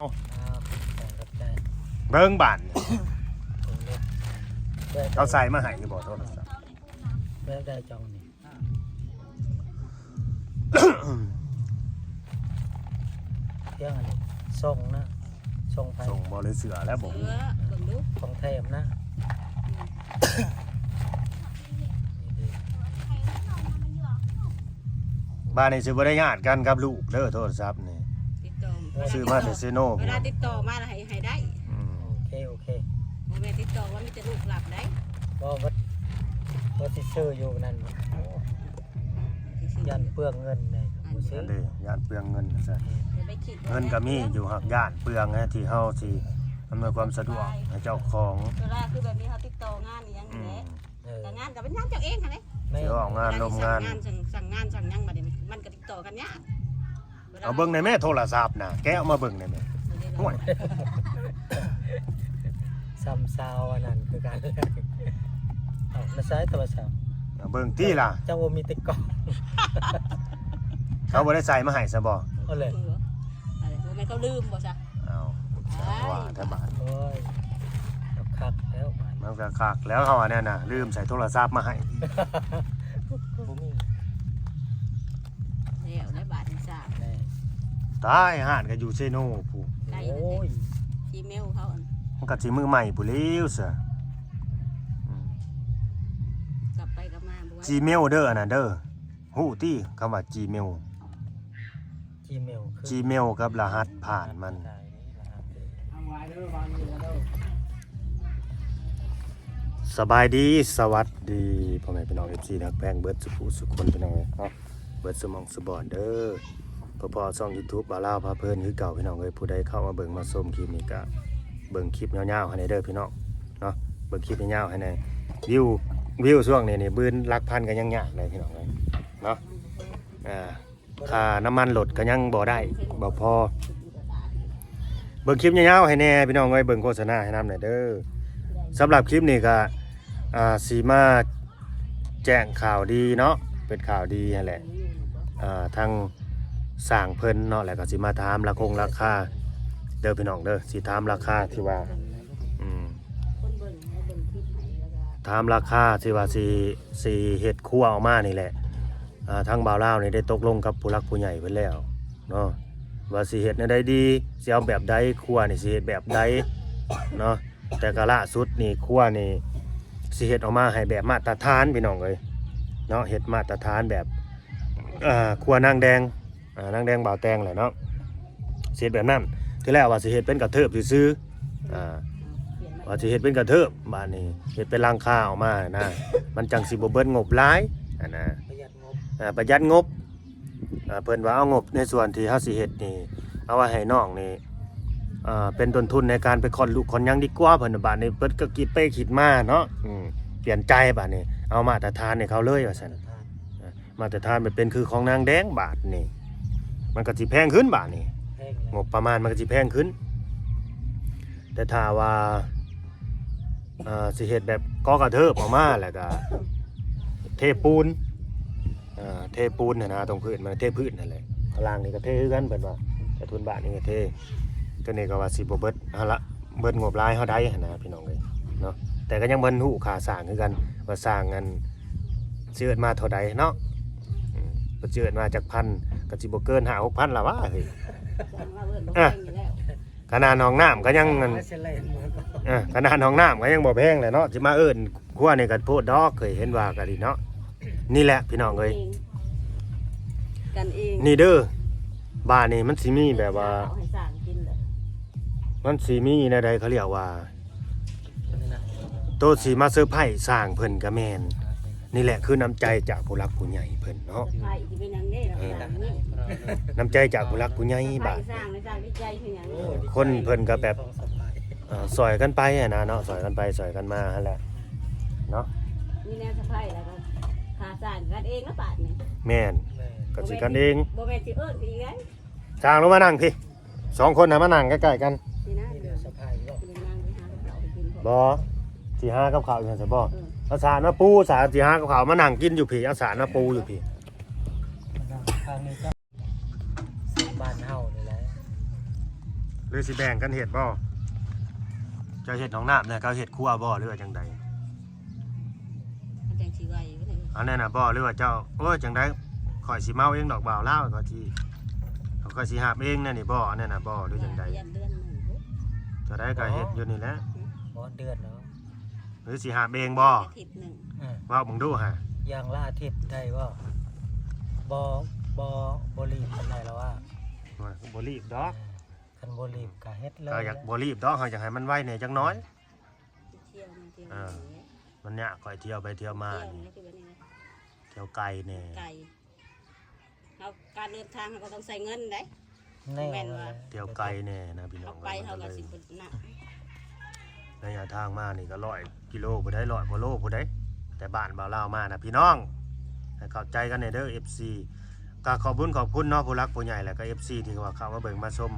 ເບິ່ງບາດນີ້ ເຂົາໃສ່ມາໃຫ້ຢູ່ບໍ່ໂທລະສັບ? ແບບໃດເຈົ້ານີ້? ພຽງອັນນີ້ ສົ່ງນະ ສົ່ງໃຜ? ສົ່ງບໍ່ ຫຼືເຊື່ອແລ້ວບໍ່ຮູ້? ເຊື່ອ ເບິ່ງດູ ຂອງແຖມນະ. ບາດນີ້ຊິບໍ່ໄດ້ຍາດກັນກັບລູກເດີ ໂທລະສັບນີ້ ຕິດຕໍ່ ຊື້ມາແຕ່ເຊໂນ ເວລາຕິດຕໍ່ມາແລ້ວໃຫ້ ໃຫ້ໄດ້. ອືມ ໂອເຄ ໂອເຄ ບໍ່ແມ່ນຕິດຕໍ່ວ່າມີແຕ່ລູກລັບໄດ໋. ບໍ່ ວ່າ ວ່າຊິຊື້ຢູ່ນັ້ນ ຢ້ານເປືອງເງິນເດ້ ບໍ່ຊື້. ນັ້ນເດ້ ຢ້ານເປືອງເງິນວ່າຊັ້ນ. ເງິນກໍມີຢູ່ ຫາກຢ້ານເປືອງນະ ທີ່ເຮົາຊິອຳນວຍຄວາມສະດວກໃຫ້ເຈົ້າຂອງ. ເວລາຄືແບບນີ້ເຮົາຕິດຕໍ່ງານອີ່ຫຍັງນີ້ແຫຼະ ອືມ ເອີ ແຕ່ງານກໍເປັນງານເຈົ້າເອງຫັ້ນເດ້. ແມ່ນ ຊິອອກງານລົມງານ ເວລາຊິສັ່ງງານ ສັ່ງ ສັ່ງງານ ສັ່ງຫຍັງ ບັດນີ້ມັນກໍຕິດຕໍ່ກັນຍາກ. ເອົາເບິ່ງແດ່ແມ່ ໂທລະສັບນະ ແກະອອກມາເບິ່ງແດ່ແມ່. ໂອ້ຍ ສ່ຳຊາວອັນນັ້ນຄືກັນ. ເອົາ ມາໃຊ້ໂທລະສັບ ເອົາເບິ່ງຕິລະ. ເຈົ້າ ເຈົ້າບໍ່ມີແຕ່ກ້ອງ ເຂົາບໍ່ໄດ້ໃສ່ມາໃຫ້ຊະບໍ່? ເອົາແຫຼະ ເອີ ອັນນີ້ບໍ່ແມ່ນເຂົາລືມບໍ່ຊະ? ເອົາ ວ່າແທ້ບາດ. ໂອ້ຍ ຄັກແລ້ວບາດ ມັນກໍຄັກແລ້ວ ເຮົາອັນນັ້ນນະ ລືມໃສ່ໂທລະສັບມາໃຫ້. ບໍ່ມີ ແລ້ວ ແລ້ວບາດນີ້ຊາ ແມ່ນ ຕາຍ ຮ້ານກໍຢູ່ເຊໂນພຸ້ນ. ໄກ ໂອ້ຍ ຈີເມວເຂົາ ມັນກໍຊິມືໃໝ່ພຸ້ນແລ້ວຊະ. ອືມ ກັບໄປກັບມາບໍ່ໄຫວ ຈີເມວເດີ ອັນນັ້ນເດີ ຮູ້ຕິຄຳວ່າຈີເມວ? ຈີເມວ ຈີເມວກັບລະຫັດຜ່ານມັນ. ສະບາຍດີ ສະຫວັດດີ ພໍ່ແມ່ພີ່ນ້ອງເອັຟຊີທີ່ຮັກແພງເບິດສູ່ຜູ້ສູ່ຄົນ ພີ່ນ້ອງເອີຍເນາະ ເບິດສູ່ໝ່ອງສູ່ບ່ອນເດີ. ພໍ້ໆ ຊ່ອງຢູທູບບ່າວລາວພາເພີນຄືເກົ່າ ພີ່ນ້ອງເອີຍ. ຜູ້ໃດເຂົ້າມາເບິ່ງມາຊົມຄລິບນີ້ກະເບິ່ງຄລິບຍາວໆໃຫ້ແດ່ເດີ ພີ່ນ້ອງເນາະ ເບິ່ງຄລິບຍາວໆໃຫ້ແດ່. ວິວ ວິວຊ່ວງນີ້ນີ້ ໝື່ນຫຼັກພັນກໍຍັງຍາກເລີຍ ພີ່ນ້ອງເອີຍເນາະ. ອ່າ ຄ່ານ້ຳມັນລົດກໍຍັງບໍ່ໄດ້ ບໍ່ພໍ. ເບິ່ງຄລິບຍາວໆໃຫ້ແດ່ພີ່ນ້ອງເອີຍ ເບິ່ງໂຄສະນາໃຫ້ນຳແດ່ເດີ. ສຳລັບຄລິບນີ້ກໍ ອ່າ ຊິມາແຈ້ງຂ່າວດີເນາະ ເປັນຂ່າວດີຫັ້ນແຫຼະ. ອ່າ ທາງຊ່າງເພິ່ນເນາະ ແລ້ວກໍຊິມາຖາມລາຄົງລາຄາເດີພີ່ນ້ອງເດີ ຊິຖາມລາຄາທີ່ວ່າ ອືມ ຖາມລາຄາທີ່ວ່າຊິ ຊິເຮັດຄົວອອກມານີ້ແຫຼະ. ອ່າ ທາງບ່າວລາວນີ້ໄດ້ຕົກລົງກັບຜູ້ຫຼັກຜູ້ໃຫຍ່ເພິ່ນແລ້ວເນາະ ວ່າຊິເຮັດແນວໃດດີ ຊິເອົາແບບໃດ ຄົວນີ້ຊິເຮັດແບບໃດເນາະ. ແຕ່ກໍລ່າສຸດນີ້ ຄົວນີ້ຊິເຮັດອອກມາໃຫ້ແບບມາດຕະຖານ ພີ່ນ້ອງເອີຍເນາະ ເຮັດມາດຕະຖານແບບ ເອີ ຄົວນາງແດງ ອ່າ ນາງແດງບ່າວແຕງແຫຼະເນາະ ຊິເຮັດແບບນັ້ນ. ທີແລກວ່າຊິເຮັດເປັນກະເທີບຊື່ໆ ອ່າ ວ່າຊິເຮັດເປັນກະເທີບ ບາດນີ້ເຮັດເປັນຫຼັງຄາອອກມານະ ມັນຈັ່ງຊິບໍ່ເບິດງົບຫຼາຍຫັ້ນນະ ປະຢັດງົບ ອ່າ ປະຢັດງົບ. ອ່າ ເພິ່ນວ່າເອົາງົບໃນສ່ວນທີ່ເຮົາຊິເຮັດນີ້ ເອົາໄວ້ໃຫ້ນ້ອງນີ້ ອ່າ ເປັນຕົ້ນທຶນໃນການໄປຄ້ອນລູກຄ້ອນຫຍັງດີກວ່າ ເພິ່ນວ່າ. ບາດນີ້ເພິ່ນກໍຄິດໄປຄິດມາເນາະ ອືມ ປ່ຽນໃຈ ບາດນີ້ເອົາມາດຕະຖານໃຫ້ເຂົາເລີຍວ່າຊັ້ນ. ມາດຕະຖານມັນເປັນຄືຂອງນາງແດງ ບາດນີ້ມັນກໍຊິແພງຂຶ້ນ ບາດນີ້ ແພງແລ້ວ ງົບປະມານມັນກໍຊິແພງຂຶ້ນ. ແຕ່ຖ້າວ່າ ເອີ ຊິເຮັດແບບກໍ່ກະເທີບອອກມາ ແລ້ວກໍເທປູນ ເອີ ເທປູນຫັ້ນນະ ຕົງພື້ນມັນ ເທພື້ນຫັ້ນແຫຼະ. ຂ້າງລ່າງນີ້ກໍເທຄືກັນ ເພິ່ນວ່າ ໃຕ້ພື້ນບ້ານນີ້ກໍເທ. ຕົວນີ້ກໍວ່າຊິບໍ່ເບິດຫັ້ນລະ ເບິດງົບຫຼາຍເທົ່າໃດຫັ້ນນະ ພີ່ນ້ອງເອີຍເນາະ. ແຕ່ກໍຍັງບໍ່ຮູ້ຄ່າສ້າງຄືກັນ ວ່າສ້າງອັນ ຊິເອີ້ນມາເທົ່າໃດເນາະ. ອືມ ເພິ່ນຊິເອີ້ນມາຈັກພັນ ກໍຊິບໍ່ເກີນຫ້າຫົກພັນລະຫວາ ເຮີ້ຍ. ຂະໜາດຫ້ອງນ້ຳກໍຍັງ ເອີ ຂະໜາດຫ້ອງນ້ຳກໍຍັງບໍ່ແພງແຫຼະເນາະ ຊິມາເອີ້ນຄົວນີ້ກໍໂພດດອກ ເຄີຍເຫັນວ່າກໍດີເນາະ. ນີ້ແຫຼະພີ່ນ້ອງເອີຍ ກັນເອງ ນີ້ເດີ. ບ້ານນີ້ມັນຊິມີແບບວ່າ ເອົາໃຫ້ສ້າງກິນເລີຍ ມັນຊິມີແນວໃດ ເຂົາເອີ້ນວ່າ ໂຕຊິມາເຊີໄພຣສ໌ສ້າງເພິ່ນກໍແມ່ນ. ນີ້ແຫຼະຄືນ້ຳໃຈຈາກຜູ້ຫຼັກຜູ້ໃຫຍ່ເພິ່ນເນາະ ເຊີໄພຣສ໌ຊິເປັນຫຍັງເດ້ ເອີ ນ້ຳໃຈຈາກຜູ້ຫຼັກຜູ້ໃຫຍ່ ບາດ ສ້າງ ສ້າງໃນໃຈຄືຫຍັງ ເອີ ຄົນເພິ່ນກໍແບບ ເອີ ຊ່ອຍກັນໄປຫັ້ນນະເນາະ ຊ່ອຍກັນໄປຊ່ອຍກັນມາຫັ້ນແຫຼະເນາະ. ມີແນວເຊີໄພຣສ໌ແລ້ວກໍຄ່າສ້າງກັນເອງເນາະບາດນີ້ ແມ່ນ ກໍຊິກັນເອງ ບໍ່ແມ່ນຊິເອີ້ນອີກເດ້. ຊ່າງລົງມານັ່ງພີ້ ສອງຄົນນະມານັ່ງໃກ້ໆກັນ. ນີ້ນະ ມີແນວເຊີໄພຣສ໌ບໍ່? ບໍ່ ຊິຫາກັບເຂົ້າຢູ່ຫັ້ນຊະບໍ່? ເອີ ເອົາສານມາປູ ສານ ຊິຫາກັບເຂົ້າມານັ່ງກິນຢູ່ພີ້ ເອົາສານມາປູຢູ່ພີ້. ມານັ່ງທາງນີ້ ບ້ານເຮົານີ້ແຫຼະ ຫຼືຊິແບ່ງກັນເຮັດບໍ່? ເຈົ້າເຮັດຫ້ອງນ້ຳແດ່ ເຂົາເຮັດຄົວບໍ່ ຫຼືວ່າຈັ່ງໃດ? ມັນຈັ່ງຊິໄວຢູ່ເດ້. ອັນນັ້ນນະບໍ່ ຫຼືວ່າເຈົ້າ ໂອ້ຍ ຈັ່ງໃດ ຂ້ອຍຊິເມົາເອງດອກ ບ່າວລາວ ຂ້ອຍຊິ ຂ້ອຍຊິຫາບເອງແນວນີ້ບໍ່ ອັນນັ້ນນະບໍ່ ຫຼືຈັ່ງໃດ? ຢ້ານເດືອນໜຶ່ງພຸ້ນ ເທົ່າໃດກໍເຮັດຢູ່ນີ້ແຫຼະ. ບໍ່ເດືອນເນາະ ຫຼືຊິຫາບເອງບໍ່? ອາທິດໜຶ່ງ ເອີ ເວົ້າເບິ່ງດູຫາ ຢ່າງລະອາທິດໄດ້ບໍ່? ບໍ່ ບໍ່ ບໍ່ລີບປານໃດລະວ່າ ໂອ້ຍ ບໍ່ລີບດອກ ເອີ ຄັນບໍ່ລີບກໍເຮັດເລີຍ ກໍຢາກບໍ່ລີບດອກ ເຮົາຢາກໃຫ້ມັນໄວແດ່ຈັກໜ້ອຍ. ໄປທ່ຽວມາທ່ຽວ ເອີ ມານີ້ ມັນຍາກ ຂ້ອຍທ່ຽວໄປທ່ຽວມາ ທ່ຽວນີ້ ແລ້ວຄືແບບນີ້ນະ ທ່ຽວໄກແດ່ ໄກ ເຮົາ ການເດີນທາງເຮົາກໍຕ້ອງໃຊ້ເງິນເດ້ ແນ່ ແມ່ນວ່າ ແມ່ນແຫຼະ ທ່ຽວໄກແດ່ນະພີ່ນ້ອງ ເຮົາໄປເຮົາກໍຊິບໍ່ນະ ໄລຍະທາງມານີ້ກໍຮ້ອຍກິໂລພຸ້ນໃດ໋ ຮ້ອຍກວ່າໂລພຸ້ນໃດ໋ ແຕ່ບ້ານບ່າວລາວມານະພີ່ນ້ອງ ໃຫ້ເຂົ້າໃຈກັນແດ່ເດີ ເອັຟຊີ ກໍຂອບບຸນຂອບຄຸນເນາະ ຜູ້ຫຼັກຜູ້ໃຫຍ່ ແລ້ວກໍເອັຟຊີທີ່ວ່າເຂົ້າມາເບິ່ງມາຊົມ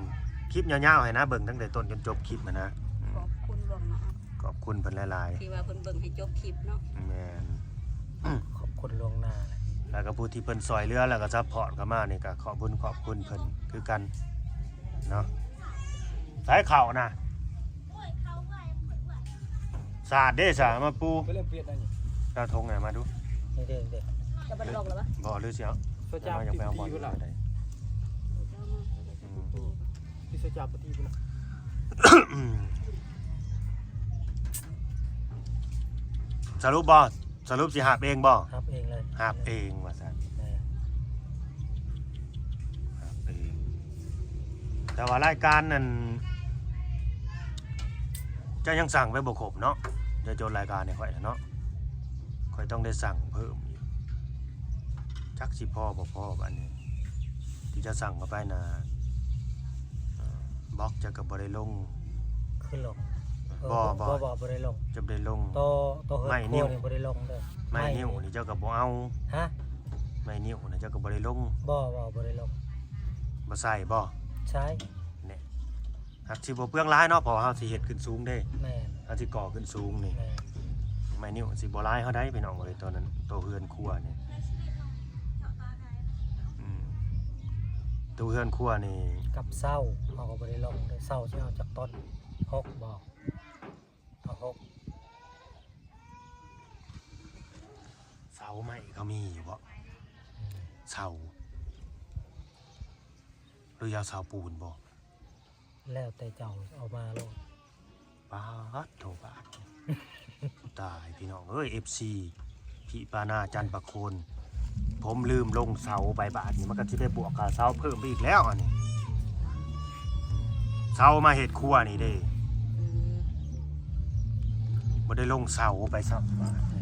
ຄລິບຍາວໆ ໃຫ້ນະ ເບິ່ງຕັ້ງແຕ່ຕົ້ນຈົນຈົບຄລິບຫັ້ນນະ. ຂອບຄຸນລ່ວງໜ້າ ຂອບຄຸນເພິ່ນຫຼາຍໆ ທີ່ວ່າເພິ່ນເບິ່ງໃຫ້ຈົບຄລິບເນາະ. ແມ່ນ ຂອບຄຸນລ່ວງໜ້າ ແລ້ວກໍຜູ້ທີ່ເພິ່ນຊ່ອຍເຫຼືອ ແລ້ວກໍຊັບພອດເຂົ້າມານີ້ ກໍຂອບບຸນຂອບຄຸນເພິ່ນຄືກັນເນາະ. ໃສ່ເຂົ້ານະ ສາດເດ້ ສາດມາປູ ໄປເລີ່ມເປຍດໄດ້ນີ້ ເອົາຖົງໃຫ້ມາດູ ນີ້ເດ້ ນີ້ເດ້ ຈະບັນລົງແລ້ວບໍ່? ບໍ່ ຫຼືຊິເອົາ ສະຈາບຕິດຕີພຸ້ນລະ ອືມ ທີ່ສະຈາບຕິພຸ້ນລະ. ສະຫຼຸບບໍ່? ສະຫຼຸບຊິຫາບເອງບໍ່? ຫາບເອງເລີຍ ຫາບເອງວ່າຊັ້ນ ເອີ ຫາບເອງ. ແຕ່ວ່າລາຍການນັ້ນ ເຈົ້າຍັງສັ່ງໄປບໍ່ຄົບເນາະ ຈະຈົດລາຍການໃຫ້ຂ້ອຍເນາະ ຂ້ອຍຕ້ອງໄດ້ສັ່ງເພີ່ມອີກ ຈັກຊິພໍບໍ່ພໍບາດນີ້ ທີ່ເຈົ້າສັ່ງເຂົ້າໄປນະ ບລັອກເຈົ້າກໍບໍ່ໄດ້ລົງ ຄືລົງ ເອີ ບໍ່ ບໍ່ ບໍ່ ບໍ່ໄດ້ລົງ ຈະບໍ່ໄດ້ລົງ ໂຕ ໂຕເຮືອນຄົວນີ້ບໍ່ໄດ້ລົງເດີ ໄມ້ນິ້ວນີ້ເຈົ້າກໍບໍ່ເອົາ ຮະ ໄມ້ນິ້ວນະເຈົ້າກໍບໍ່ໄດ້ລົງ ບໍ່ ບໍ່ ບໍ່ໄດ້ລົງ ບໍ່ໃສ່ບໍ່? ໃສ່ ແນ່ ຫາກຊິບໍ່ເປືອງຫຼາຍເນາະ ເພາະວ່າເຮົາຊິເຮັດຂຶ້ນສູງເດ້ ແມ່ນ ເຮົາຊິກໍ່ຂຶ້ນສູງນີ້ ແມ່ນ ໄມ້ນິ້ວຊິບໍ່ຫຼາຍເທົ່າໃດພີ່ນ້ອງເອີຍ ໂຕນັ້ນ ໂຕເຮືອນຄົວນີ້ ອືມ ໂຕເຮືອນຄົວນີ້ ກັບເສົາ ເຮົາກໍບໍ່ໄດ້ລົງເດີ ເສົາຊິເອົາຈັກຕົ້ນ ຫົກບໍ່? ເອົາຫົກ ເສົາໄມ້ເຂົາມີຢູ່ບໍ່? ອືມ ເສົາ ຫຼືຢາກເສົາປູນບໍ່? ແລ້ວແຕ່ເຈົ້າເອົາມາໂລດ. ປາດໂທ ບາດ ຕາຍພີ່ນ້ອງເອີຍ ເອັຟຊີ ພິປານາ ຈັນປະໂຄນ ຜົມລືມລົງເສົາໄປ ບາດນີ້ມັນກໍຊິໄປບວກຄ່າເສົາເພີ່ມໄປອີກແລ້ວ ອັນນີ້ ເສົາມາເຮັດຄົວນີ້ເດ້ ອືມ ບໍ່ໄດ້ລົງເສົາໄປຊ້ຳ ບາດນີ້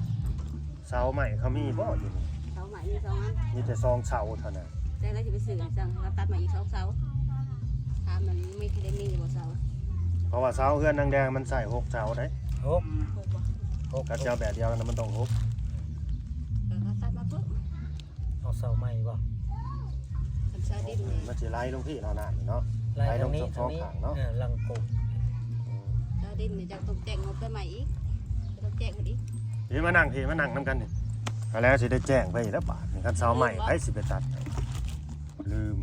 ເສົາໄມ້ເຂົາມີບໍ່ຢູ່ນີ້? ເສົາໄມ້ມີສອງອັນ ມີແຕ່ສອງເສົາເທົ່ານັ້ນ ແຕ່ລະຊິໄປຊື້ຫຍັງ ລະຕັດມາອີກສອງເສົາ ຖາມມັນມີ ໄດ້ມີຢູ່ບໍ່ເສົາ? ເພາະວ່າເສົາເຮືອນນາງແດງມັນໃຊ້ຫົກເສົາເດ້ ຫົກ ຫົກບໍ່? ຫົກ ກໍຊິເອົາແບບດຽວກັນນະ ມັນຕ້ອງຫົກ ກໍຕັດມາເພີ່ມ ເອົາເສົາໃໝ່ບໍ່? ເສົາດິນນີ້ ມັນຊິໄຫຼລົງພີ້ເນາະ ນ້ຳນີ້ເນາະ ໄຫຼລົງ ໄຫຼລົງທັງນີ້ ສອງຂ້າງເນາະ ເອີ ຫຼັງກົງ ເສົາດິນນີ້ເຈົ້າຕ້ອງແຈ້ງງົບໄປໃໝ່ອີກ ຕ້ອງແຈ້ງເພິ່ນອີກ ເອີ ມານັ່ງພີ້ ມານັ່ງນຳກັນນີ້ ເອົາແລ້ວຊິໄດ້ແຈ້ງໄປອີກແລ້ວບາດນີ້ ຄັນເສົາໃໝ່ ເອີ ໃຜຊິໄປຕັດໃຫ້? ລືມ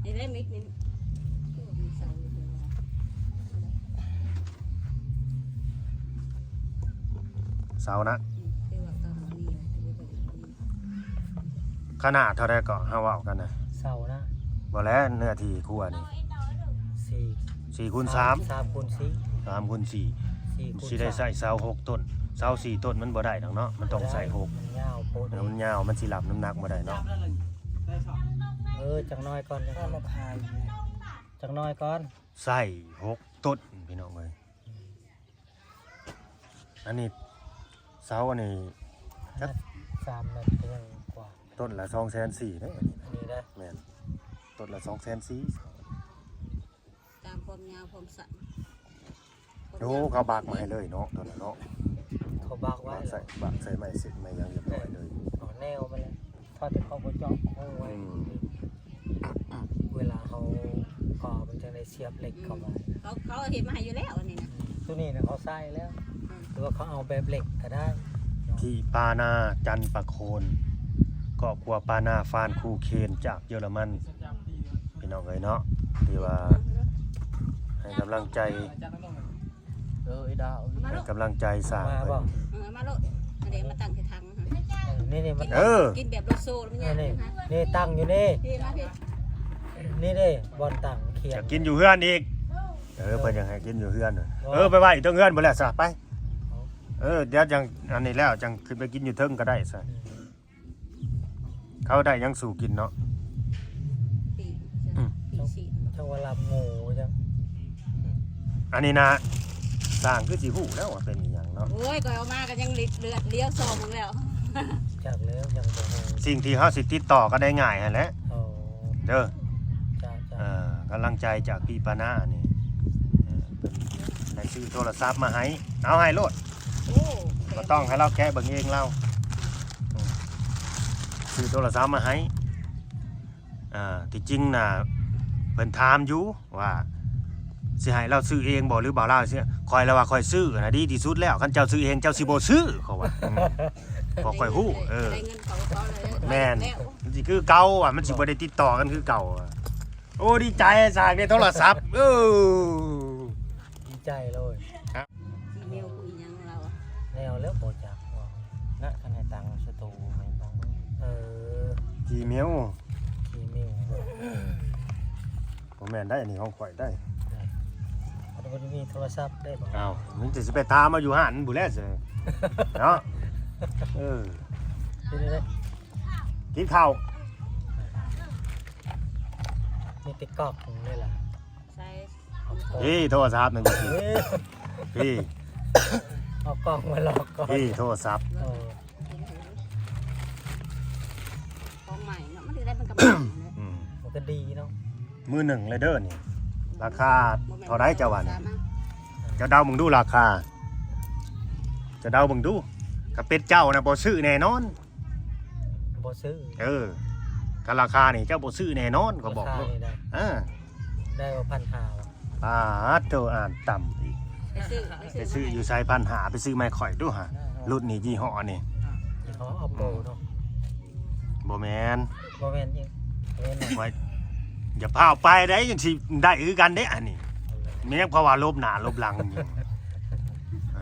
ນີ້ແຫຼະມິກນີ້ ເສົານະ ອືມ ຄືວ່າຕອນນີ້ ຂະໜາດເທົ່າໃດເກາະ ເຮົາເວົ້າກັນນະ? ເສົານະ ບໍ່ແລ້ວ ເນື້ອທີ່ຄົວນີ້ ສີ່ ສີ່ຄູນສາມ ສາມ ສາມຄູນສີ່ ສາມຄູນສີ່ ສີ່ຄູນສາມ ຊິໄດ້ໃຊ້ເສົາຫົກຕົ້ນ ເສົາສີ່ຕົ້ນມັນບໍ່ໄດ້ດອກເນາະ ມັນຕ້ອງໃຊ້ຫົກ ມັນຍາວໂພດ ເອີ ມັນຍາວ ມັນຊິຮັບນ້ຳໜັກບໍ່ໄດ້ເນາະ ເອີ ຈັກໜ້ອຍກ່ອນ ຈັກໜ້ອຍກ່ອນ ໃຊ້ຫົກຕົ້ນ ພີ່ນ້ອງເອີຍ. ອັນນີ້ເສົາອັນນີ້ຈັກ ສາມແມັດກວ່າ ຕົ້ນລະສອງແສນສີ່ເດ້ ອັນນີ້ນະ ແມ່ນ ຕົ້ນລະສອງແສນສີ່ ຕາມຄວາມຍາວຄວາມສັ້ນ ໂອ້ ເຂົາບັກມາໃຫ້ເລີຍເນາະ ໂຕນັ້ນເນາະ ເຂົາບັກໄວ້ ບັກໃສ່ ບັກໃສ່ໄມ້ເສັດໄມ້ຫຍັງຮຽບຮ້ອຍເລີຍ ເອົາແນວມາແລ້ວ ຖ້າແຕ່ເຂົາບໍ່ເຈາະໂຄ້ງໄວ້ ອືມ ເວລາເຮົາກໍ່ມັນຈັ່ງໄດ້ສຽບເຫຼັກເຂົ້າໄປ ເຂົາ ເຂົາເຮັດມາໃຫ້ຢູ່ແລ້ວອັນນີ້ນະ ໂຕນີ້ນະເຂົາໃສ່ແລ້ວ ອືມ ຫຼືວ່າເຂົາເອົາແບບເຫຼັກກໍໄດ້. ທີ່ປານາ ຈັນປະໂຄນ ຄອບຄົວປານາ ຟານຄູເຄນ ຈາກເຢຍລະມັນ ພີ່ນ້ອງເອີຍເນາະ ທີ່ວ່າ ໃຫ້ກຳລັງໃຈ ເອີ ອີດາວ ໃຫ້ກຳລັງໃຈສ້າງເພິ່ນ ເອີ ມາໂລດ ອັນນີ້ມາຕັ້ງໃສ່ຖັງ ເອີ ນີ້ໆ ມາ ເອີ ກິນແບບໂລໂຊ ແລ້ວມັນຍາກ ນີ້ ນີ້ຕັ້ງຢູ່ນີ້ ນີ້ມາພີ້ ນີ້ເດ້ ບ່ອນຕັ້ງຂຽງ ຢາກກິນຢູ່ເຮືອນອີກ ເອີ ເອີ ເພິ່ນຢາກໃຫ້ກິນຢູ່ເຮືອນ ເອີ ໄປໄວ້ຢູ່ເທິງເຮືອນພຸ້ນແຫຼະຊະ ໄປ ເອີ ດຽວຈັ່ງອັນນີ້ແລ້ວຈັ່ງຂຶ້ນໄປກິນຢູ່ເທິງກໍໄດ້ຊະ ເຂົາໄດ້ຫຍັງສູ່ກິນເນາະ ປີກ ອືມ ປີກຊີ້ນ ຈັກວ່າລາບໝູຈັກ ອັນນີ້ນະ ຊ່າງຄືຊິຮູ້ແລ້ວວ່າເປັນອີ່ຫຍັງເນາະ ໂອ້ຍ ຂ້ອຍເອົາມາກໍຍັງເລືອດລ້ຽວຊອງແລ້ວ ຈັກແລ້ວຍັງບໍ່ຮູ້ ສິ່ງທີ່ເຮົາຊິຕິດຕໍ່ກັນໄດ້ງ່າຍຫັ້ນແຫຼະ ໂອ້ ເດີ ຈ້າໆ ເອີ ກຳລັງໃຈຈາກພີ່ປານານີ້ ເອີ ເພິ່ນໄດ້ຊື້ໂທລະສັບມາໃຫ້ ເອົາໃຫ້ໂລດ ໂອ້ ບໍ່ຕ້ອງໃຫ້ລາວແກະເບິ່ງເອງລາວ ອືມ ຊື້ໂທລະສັບມາໃຫ້ ອ່າ ທີ່ຈິງນະ ເພິ່ນຖາມຢູ່ວ່າ ຊິໃຫ້ລາວຊື້ເອງບໍ່ ຫຼືບ່າວລາວຊື້ ຂ້ອຍລະວ່າຂ້ອຍຊື້ນະ ດີທີ່ສຸດແລ້ວ ຄັນເຈົ້າຊື້ເອງເຈົ້າຊິບໍ່ຊື້ ເຂົາວ່າ ອືມ ເພາະຂ້ອຍຮູ້ ເອີ ໄດ້ເງິນເຂົາ ເຂົາແລ້ວ ແມ່ນ ແລ້ວ ມັນຊິຄືເກົ່າວ່າ ມັນຊິບໍ່ໄດ້ຕິດຕໍ່ກັນຄືເກົ່າ ໂອ້ ດີໃຈ ສ້າງໄດ້ໂທລະສັບ ເອີ ດີໃຈເລີຍ ຈີເມວ ອີ່ຫຍັງລາວ ແນວແລ້ວບໍ່ຈັກວ່າ ນະ ຄັນໃຫ້ຕັ້ງສະຕູໃຫ້ຕັ້ງ ເອີ ຈີເມວ ຈີເມວ ບໍ່ແມ່ນໄດ໋ ອັນນີ້ຂອງຂ້ອຍໄດ໋ ອັນນີ້ບໍ່ໄດ້ມີໂທລະສັບໄດ້ບໍ່ ອ້າວ ມັນຈະຊິໄປຖາມເອົາຢູ່ຮ້ານພຸ້ນແຫຼະເນາະ ເອີ ກິນເຂົ້າ ມີແຕ່ກອກນີ້ລະ ໃສ່ ເອີ ໂທລະສັບນັ້ນ ເອີ ພີ້ ເອົາກ້ອງມາລອກກ່ອນ ພີ້ ໂທລະສັບ ເອີ ຂອງໃໝ່ເນາະ ມັນໄດ້ ມັນກໍໃໝ່ເນາະ ອືມ ມັນກໍດີເນາະ ມືໜຶ່ງເລີຍເດີນີ້ ລາຄາເທົ່າໃດເຈົ້າວ່ານີ້ ເຈົ້າເດົາເບິ່ງດູລາຄາ ເຈົ້າເດົາເບິ່ງດູ ຖ້າເປັນເຈົ້ານະບໍ່ຊື້ແນ່ນອນ ບໍ່ຊື້ ເອີ ຄັນລາຄານີ້ເຈົ້າບໍ່ຊື້ແນ່ນອນ ຂ້ອຍບອກໂລດ ລາຄານີ້ໄດ້ ເອີ ໄດ້ວ່າພັນຫ້າ ປາດໂທ ອ່ານຕ່ຳອີກ ໄປຊື້ ໄປຊື້ຢູ່ໃສ ພັນຫ້າ ໄປຊື້ໃໝ່ຂ້ອຍດູຫາ ລຸ້ນນີ້ ຍີ່ຫໍ້ນີ້ ຍີ່ຫໍ້ Oppo ເນາະ ບໍ່ແມ່ນ ບໍ່ແມ່ນອີກ ບໍ່ແມ່ນ ຂ້ອຍ ຢ່າພາວໄປໄດ໋ ຍັງຊິໄດ້ຄືກັນເດ້ອັນນີ້ ແມ່ນຫຍັງ ເພາະວ່າຫຼົບໜ້າຫຼົບຫຼັງຢູ່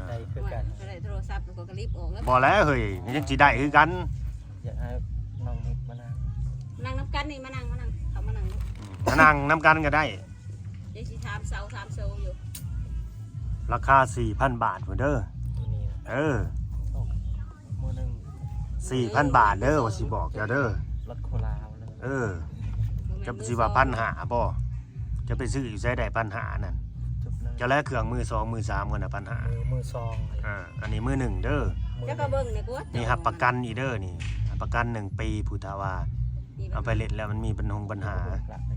ໄດ້ຄືກັນ ໄດ້ໂທລະສັບ ຂ້ອຍກໍລີບອອກແລ້ວ ບໍ່ແລ້ວເຮີ້ຍ ຍັງຊິໄດ້ຄືກັນ ຢາກໃຫ້ນ້ອງນິດມານັ່ງ ນັ່ງນຳກັນນີ້ ມານັ່ງ ມານັ່ງ ເຂົ້າມານັ່ງ ມານັ່ງນຳກັນກໍໄດ້ ເດຊິຖາມເຊົາຖາມໂຊຢູ່ ລາຄາສີ່ພັນບາດພຸ້ນເດີ ນີ້ນະ ເອີ ມື້ໜຶ່ງ ສີ່ພັນບາດເດີ ວ່າຊິບອກເຈົ້າເດີ ລົດໂຄລາເລີຍ ເອີ ຈະຊິວ່າພັນຫ້າບໍ່ ຈະໄປຊື້ຢູ່ໃສໄດ້ພັນຫ້ານັ້ນ ເຈົ້າແລເຄື່ອງມືສອງມືສາມ ເພິ່ນນະ ພັນຫ້າ ມືສອງ ອ່າ ອັນນີ້ມືໜຶ່ງເດີ ເຈົ້າກໍເບິ່ງແດ່ກວ່າ ມີຮັບປະກັນອີກເດີນີ້ ຮັບປະກັນໜຶ່ງປີພຸ້ນ ຖ້າວ່າເອົາໄປເຫຼັ້ນແລ້ວມັນມີບັນຫົງບັນຫາ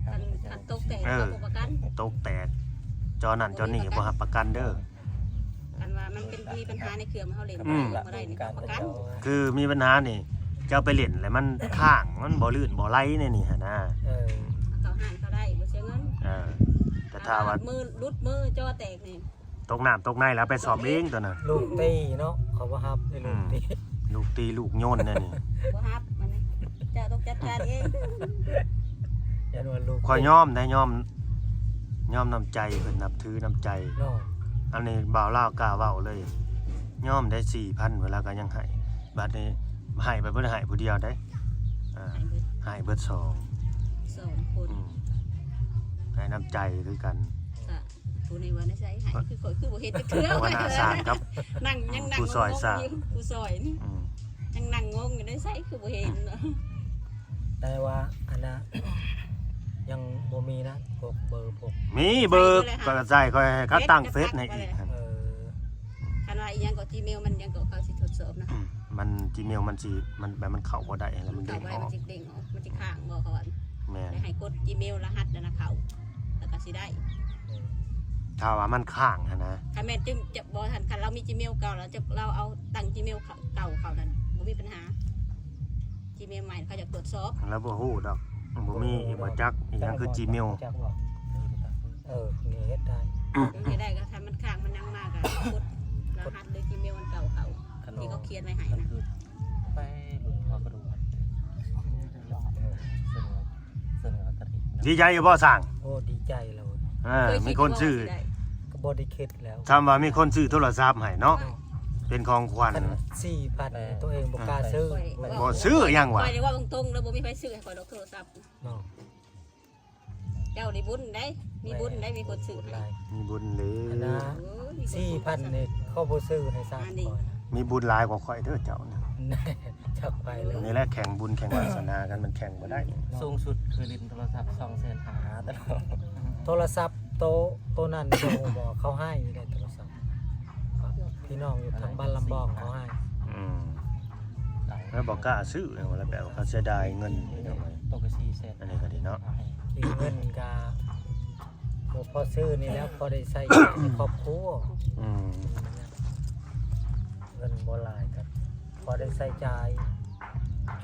ຄັນ ຄັນຕົກແຕກ ເອີ ເຂົາບໍ່ປະກັນ ຕົກແຕກ ຈໍນັ້ນຈໍນີ້ບໍ່ຮັບປະກັນເດີ ຄັນວ່າມັນເປັນ ມີບັນຫາໃນເຄື່ອງ ເຮົາເຫຼັ້ນ ອືມ ບໍ່ໄດ້ນີ້ ປະກັນ ຄືມີບັນຫານີ້ ເຈົ້າໄປເຫຼັ້ນແລ້ວມັນຄ້າງ ມັນບໍ່ລື່ນບໍ່ໄຫຼໃນນີ້ຫັ້ນນະ ເອີ ເຂົ້າຮ້ານເຂົາໄດ້ ບໍ່ເສຍເງິນ ເອີ ແຕ່ຖ້າວ່າ ມື້ຫຼຸດ ມື້ຈໍແຕກນີ້ ຕົກນ້ຳຕົກໃນແລ້ວໄປສ້ອມເອງຕົວນັ້ນ ລູກຕີເນາະ ເຂົາບໍ່ຮັບເດ້ ອືມ ລູກຕີ ລູກຕີລູກໂຍນແນວນີ້ ບໍ່ຮັບ ມັນ ເຈົ້າຕ້ອງຈັດການເອງ ຢ້ານວ່າລູກ ຂ້ອຍຍອມໄດ໋ ຍອມ ຍອມນ້ຳໃຈເພິ່ນ ນັບຖືນ້ຳໃຈເນາະ ອັນນີ້ບ່າວລາວກ້າເວົ້າເລີຍ ຍອມໄດ້ສີ່ພັນ ເພິ່ນລະກໍຍັງໃຫ້ ບາດນີ້ໃຫ້ໄປ ບໍ່ໄດ້ໃຫ້ຜູ້ດຽວເດ້ ອ່າ ໃຫ້ເບິດ ໃຫ້ເບິດສອງ ສອງຄົນ ອືມ ໃຫ້ນ້ຳໃຈຄືກັນ ຜູ້ໃດວ່າໃນໃສໃຫ້ ຄືຂ້ອຍຄືບໍ່ເຫັນຈັກເທື່ອ ຫົວໜ້າສ້າງກັບ ນັ່ງ ຍັງນັ່ງ ຜູ້ຊ່ອຍສ້າງ ງງຢູ່ ຜູ້ຊ່ອຍນີ້ ອືມ ຍັງນັ່ງງົງຢູ່ ໃນໃສຄືບໍ່ເຫັນ ອືມ ແຕ່ວ່າອັນນະ ຍັງບໍ່ມີນະ ພວກເບີພວກ ມີເບີ ຂ້ອຍກໍໃສ່ ຂ້ອຍໃຫ້ເຂົາຕັ້ງເຟສໃຫ້ອີກ ເອີ ຄັນວ່າອີ່ຫຍັງກໍຈີເມວ ມັນຫຍັງກໍ ເຂົາຊິທົດສອບນະ ອືມ ມັນຈີເມວມັນຊິ ມັນ ແບບມັນເຂົ້າບໍ່ໄດ້ ແລ້ວມັນເດ້ງອອກ ມັນຊິເດ້ງອອກ ມັນຊິຄ້າງບໍ່ ເຂົາວ່າ ແມ່ນ ໃຫ້ກົດຈີເມວລະຫັດນັ້ນນະເຂົ້າ ແລ້ວກໍຊິໄດ້ ຖ້າວ່າມັນຄ້າງຫັ້ນນະ ຄັນແມ່ນຈຶ່ງຈະບໍ່ ຄັນ ຄັນລາວມີຈີເມວເກົ່າ ແລ້ວຈະ ລາວເອົາຕັ້ງຈີເມວເກົ່າເຂົ້ານັ້ນ ບໍ່ມີບັນຫາ ຈີເມວໃໝ່ເຂົາຈະກວດສອບ ລາວບໍ່ຮູ້ດອກ ບໍ່ມີ ບໍ່ຈັກອີ່ຫຍັງຄືຈີເມວ ເອີ ນີ້ເຮັດໄດ້ ເຮັດໄດ້ ກໍຄັນມັນຄ້າງມັນຫຍັງມາກໍກົດລະຫັດ ຫຼືຈີເມວອັນເກົ່າເຂົ້າ ທີ່ເຂົາຂຽນໄວ້ໃຫ້ນະ ໄປລຸ້ນຮອກະດູ ດີໃຈຢູ່ບໍ່ຊ່າງ? ໂອ້ ດີໃຈແລ້ວ ເອີ ເອີ ມີຄົນຊື້ ກໍບໍ່ໄດ້ຄິດແລ້ວ ຖ້າວ່າມີຄົນຊື້ໂທລະສັບໃຫ້ເນາະ ເປັນຂອງຂວັນ ຄັນສີ່ພັນ ເອີ ຕົວເອງບໍ່ກ້າຊື້ ຂ້ອຍ ບໍ່ຊື້ຫຍັງຫວາ ຂ້ອຍໄດ້ເວົ້າຕົງໆ ແລ້ວບໍ່ມີໃຜຊື້ໃຫ້ຂ້ອຍດອກໂທລະສັບເນາະ. ເຈົ້າໄດ້ບຸນໄດ໋ ມີບຸນໄດ໋ ມີຄົນຊື້ໃຫ້ ມີບຸນເລີຍ ອັນນະ ເອີ ມີຄົນຊື້ ສີ່ພັນນີ້ເຂົາບໍ່ຊື້ໃຫ້ຊ້ຳ ມີບຸນຫຼາຍກວ່າຂ້ອຍເດີເຈົ້ານະ ຈັກໄປເລີຍ ນີ້ແຫຼະແຂ່ງບຸນແຂ່ງວາສະໜາກັນ ມັນແຂ່ງບໍ່ໄດ້ ສູງສຸດຄືຫຼິ້ນໂທລະສັບສອງແສນຫ້າຕະຫຼອດ ໂທລະສັບໂຕ ໂຕນັ້ນບໍ່ຮູ້ບໍ່ ເຂົາໃຫ້ຢູ່ໃດ໋ໂທລະສັບ ພີ່ນ້ອງຢູ່ທາງບ້ານລຳບອງເຂົາໃຫ້ ອືມ ແລ້ວບໍ່ກ້າຊື້ ແລ້ວແບບເຂົາເສຍດາຍເງິນ ໂຕກໍສີ່ແສນ ອັນນີ້ກໍດີເນາະ ເງິນກໍບໍ່ພໍຊື້ນີ້ແຫຼະ ພໍໄດ້ໃຊ້ໃນຄອບຄົວ ອືມ ເງິນບໍ່ຫຼາຍກໍພໍໄດ້ໃຊ້ຈ່າຍ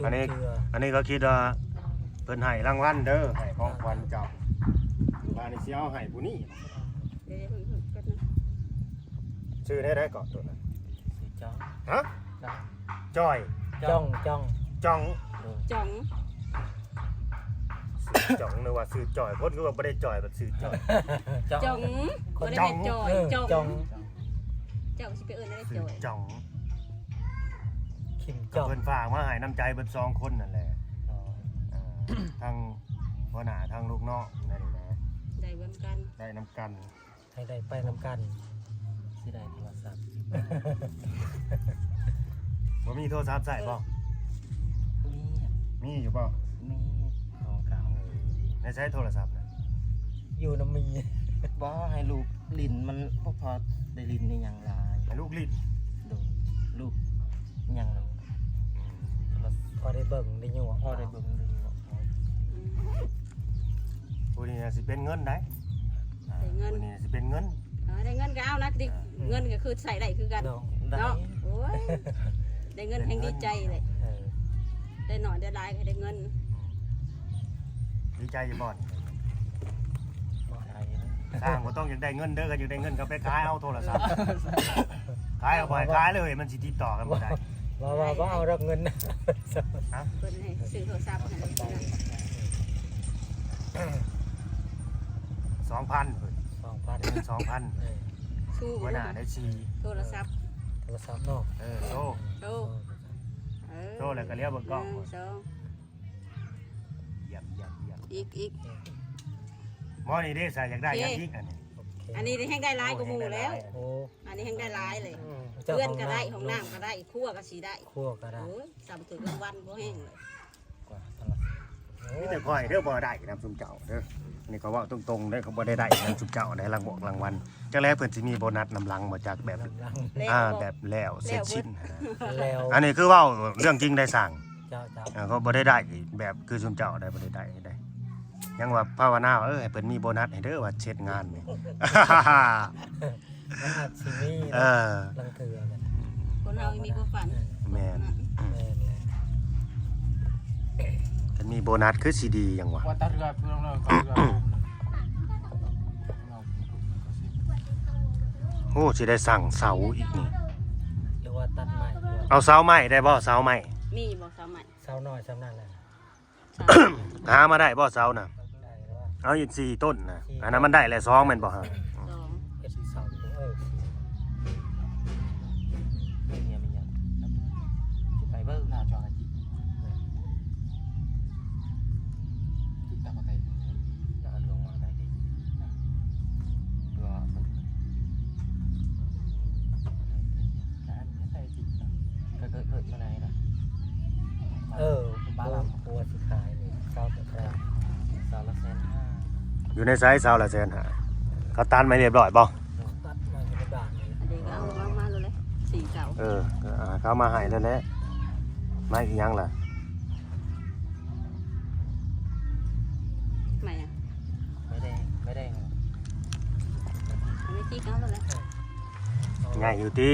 ອັນນີ້ ອັນນີ້ກໍຄິດວ່າເພິ່ນໃຫ້ລາງວັນເດີ ໃຫ້ຂອງຂວັນເຈົ້າ ບາດນີ້ຊິເອົາໃຫ້ຜູ້ນີ້ ເອີ ເອີ ແປັບໜຶ່ງ ຊື່ແນວໃດເກາະໂຕນັ້ນ? ຊື່ຈ້ອງ ຮະ? ຈ້ອງ ຈ້ອຍ ຈ້ອງ ຈ້ອງ ຈ້ອງ ຈ່ອງ ຊື່ຈ່ອງ ນຶກວ່າຊື່ຈ້ອຍ ຄົນຄືວ່າບໍ່ໄດ້ຈ່ອຍ ບັດຊື່ຈ້ອຍ ຈ່ອງ ບໍ່ໄດ້ແມ່ນຈ່ອຍ ເອີ ຈ່ອງ ຈ້ອງ ເຈົ້າຊິໄປເອີ້ນໄດ້ຈ່ອຍ ຄິມຈ້ອງ ເພິ່ນຝາກມາໃຫ້ນ້ຳໃຈເບິດສອງຄົນນັ້ນແຫຼະ ອໍ ເອີ ທັງຫົວໜ້າ ທັງລູກນ້ອງ ນັ້ນແຫຼະ ໄດ້ນຳກັນ ໄດ້ນຳກັນ ໃຫ້ໄດ້ໄປນຳກັນ ຊິໄດ້ໂທລະສັບ ບໍ່ມີໂທລະສັບໃຊ້ບໍ່? ມີ ມີຢູ່ບໍ່? ມີ ຂອງເກົ່າ ໃນໃຊ້ໂທລະສັບນະ? ຢູ່ນຳເມຍ ບໍ່ ໃຫ້ລູກຫຼິ້ນ ມັນບໍ່ພໍໄດ້ຫຼິ້ນອີ່ຫຍັງຫຼາຍ ໃຫ້ລູກຫຼິ້ນ ໂດຍ ລູກຫຍັງ ອືມ ໂທລະສັບ ພໍໄດ້ເບິ່ງໄດ້ຢູ່ ພໍໄດ້ເບິ່ງໄດ້ຢູ່ ອືມ ຜູ້ນີ້ນະຊິເປັນເງິນໄດ໋ ໄດ້ເງິນ ມື້ນີ້ຊິເປັນເງິນ ເອີ ໄດ້ເງິນກໍເອົານະ ເອີ ເງິນກໍຄືໃຊ້ໄດ້ຄືກັນເນາະ ເນາະ ໂອ້ຍ ໄດ້ເງິນແຮ່ງດີໃຈເລີຍ ເອີ ໄດ້ໜ້ອຍໄດ້ຫຼາຍກໍໄດ້ເງິນ ອືມ ດີໃຈຢູ່ບໍ່ນີ້? ບໍ່ໄດ້ ຊ່າງ ບໍ່ຕ້ອງຢາກໄດ້ເງິນເດີ ຄັນຢາກໄດ້ເງິນກໍໄປຂາຍເອົາໂທລະສັບ ຂາຍເອົາ ບໍ່ໃຫ້ຂາຍເລີຍ ມັນຊິຕິດຕໍ່ກັນບໍ່ໄດ້ ວ່າ ວ່າບໍ່ເອົາດອກເງິນ ຮະ? ເພິ່ນໃຫ້ຊື້ໂທລະສັບໃຫ້ ສອງພັນເພິ່ນ ສອງພັນ ເງິນສອງພັນ ເອີ ສູ້ ຫົວໜ້າໄດ້ສີ່ ໂທລະສັບ ໂທລະສັບເນາະ ເອີ ໂຊ ໂຊ ເອີ ໂຊແລ້ວກໍລຽວເບິ່ງກ້ອງ ໜຶ່ງ ສອງ ຢ້ຽມ ຢ້ຽມ ຢ້ຽມ ອີກ ອີກ ໝໍນີ້ເດ້ ສາຍຢາກໄດ້ຫຍັງອີກອັນນີ້ ໂອເຄ ອັນນີ້ແຮ່ງໄດ້ຫຼາຍກວ່າໝູ່ແລ້ວ ໂອ້ ອັນນີ້ແຮ່ງໄດ້ຫຼາຍເລີຍ ອືມ ເຮືອນກໍໄດ້ ຫ້ອງນ້ຳກໍໄດ້ ຄົວກໍຊິໄດ້ ຄົວກໍໄດ້ ໂອ້ຍ ສ່ຳຖືກລາງວັນບໍ່ແຮ່ງເລີຍ ມີແຕ່ຂ້ອຍເດີບໍ່ໄດ້ນຳຊຸມເຈົ້າເດີ ອັນນີ້ຂ້ອຍເວົ້າຕົງໆເດີ ຂ້ອຍບໍ່ໄດ້ໄດ້ນຳຊຸມເຈົ້າໄດ້ລາງບອກລາງວັນ ຈັກແລ້ວເພິ່ນຊິມີໂບນັດນຳຫຼັງບໍ່ຈັກ ແບບ ນຳຫຼັງ ອ່າ ແບບແລ້ວເສັດສິ້ນຫັ້ນນະ ແລ້ວ ອັນນີ້ຄືເວົ້າເລື່ອງຈິງໄດ໋ຊ່າງ ເຈົ້າ ເຈົ້າ ເອີ ກໍບໍ່ໄດ້ໄດ້ແບບຄືຊຸມເຈົ້າໄດ້ ບໍ່ໄດ້ໄດ້ໄດ໋ ຍັງວ່າພາວະນາວ່າ ເອີ ໃຫ້ເພິ່ນມີໂບນັດໃຫ້ເດີ ວ່າເສັດງານນີ້ ມັນອາດຊິມີເນາະ ເອີ ລາງເທື່ອກັນ ຄົນເຮົາມີຄວາມຝັນ ແມ່ນ ແມ່ນແຫຼະ ຄັນມີໂບນັດຄືຊິດີຫຍັງວະ ວ່າຕາເຮືອເພື່ອນເນາະ ຕາເຮືອ ໂອ້ ຊິໄດ້ສ້າງເສົາອີກນີ້ ຫຼືວ່າຕັດໄມ້ ເອົາເສົາໄມ້ໄດ້ບໍ່? ເສົາໄມ້ ມີບໍ່ເສົາໄມ້? ເສົານ້ອຍສ່ຳນັ້ນແຫຼະ ຫາມາໄດ້ບໍ່ເສົານະ? ເອົາອີກສີ່ຕົ້ນນະ ອັນນັ້ນມັນໄດ້ແລ້ວສອງແມ່ນບໍ່ຮະ? ສອງ ເຮັດເສົາ ເອີ ໄປເບິ່ງໜ້າຈອ ເອີ ບໍ່ ບໍ່ຊິຂາຍນີ້ ເສົາກໍຂາຍ ເສົາລະແສນຫ້າ ຢູ່ໃນໃສເສົາລະແສນຫ້າ? ເຂົາຕັດໄມ້ຮຽບຮ້ອຍບໍ່? ຕັດໄມ້ຢູ່ໃນບ້ານນີ້ ອັນນີ້ກໍເອົາ ເອົາມາໂລດເລີຍ ສີ່ເສົາ ເອີ ກໍເອົາມາໃຫ້ໂລດແຫຼະ ໄມ້ອີ່ຫຍັງລະ? ໄມ້ຫຍັງ? ໄມ້ແດງ ໄມ້ແດງ ໄມ້ຈິກເອົາໂລດແຫຼະ ໃຫຍ່ຢູ່ຕິ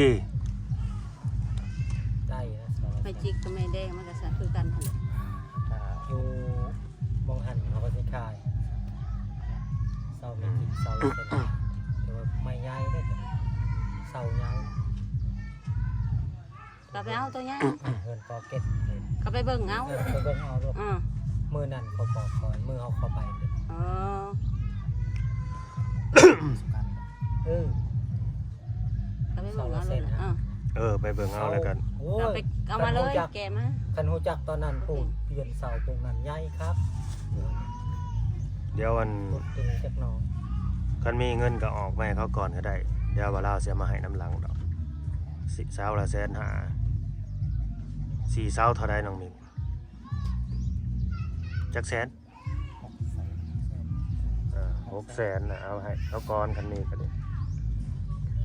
ໄດ້ນະ ໄມ້ຈິກກັບໄມ້ແດງມັນກໍຊະຄືກັນຫັ້ນແຫຼະ ຢູ່ໝ່ອງຫັ້ນເຂົາກໍຊິຂາຍ ເສົາໄມ້ຈິກ ເສົາເປັນ ແຕ່ວ່າໄມ້ໃຫຍ່ເດ້ ເສົາໃຫຍ່ ກໍໄປເອົາຕົວໃຫຍ່ ເຮືອນປອເກັດ ກໍໄປເບິ່ງເອົາ ເອີ ໄປເບິ່ງເອົາໂລດ ອື ມື້ນັ້ນເຂົາບອກຂ້ອຍ ມື້ເຮົາເຂົ້າໄປເດ້ ອໍ ເອີ ກໍໄປເບິ່ງເອົາໂລດແຫຼະ ເອີ ເອີ ໄປເບິ່ງເອົາແລ້ວກັນ ໂອ້ຍ ກໍໄປເອົາມາເລີຍ ຄັນຮູ້ຈັກ ແກະມາ ຄັນຮູ້ຈັກຕອນນັ້ນ ໂອເຄ ປູກ ປ່ຽນເສົາປູກນັ້ນໃຫຍ່ຄັກ ດຽວອັນ ຂຸດຕົວນີ້ຈັກໜ່ອຍ ຄັນມີເງິນກໍອອກມາໃຫ້ເຂົາກ່ອນກໍໄດ້ ດຽວວ່າລາວຊິເອົາມາໃຫ້ນຳຫຼັງດອກ ເສົາລະແສນຫ້າ ສີ່ເສົາເທົ່າໃດນ້ອງມິກ ຈັກແສນ? ຫົກແສນ ເອີ ຫົກແສນນະ ເອົາໃຫ້ເຂົາກ່ອນ ຄັນມີກໍດີ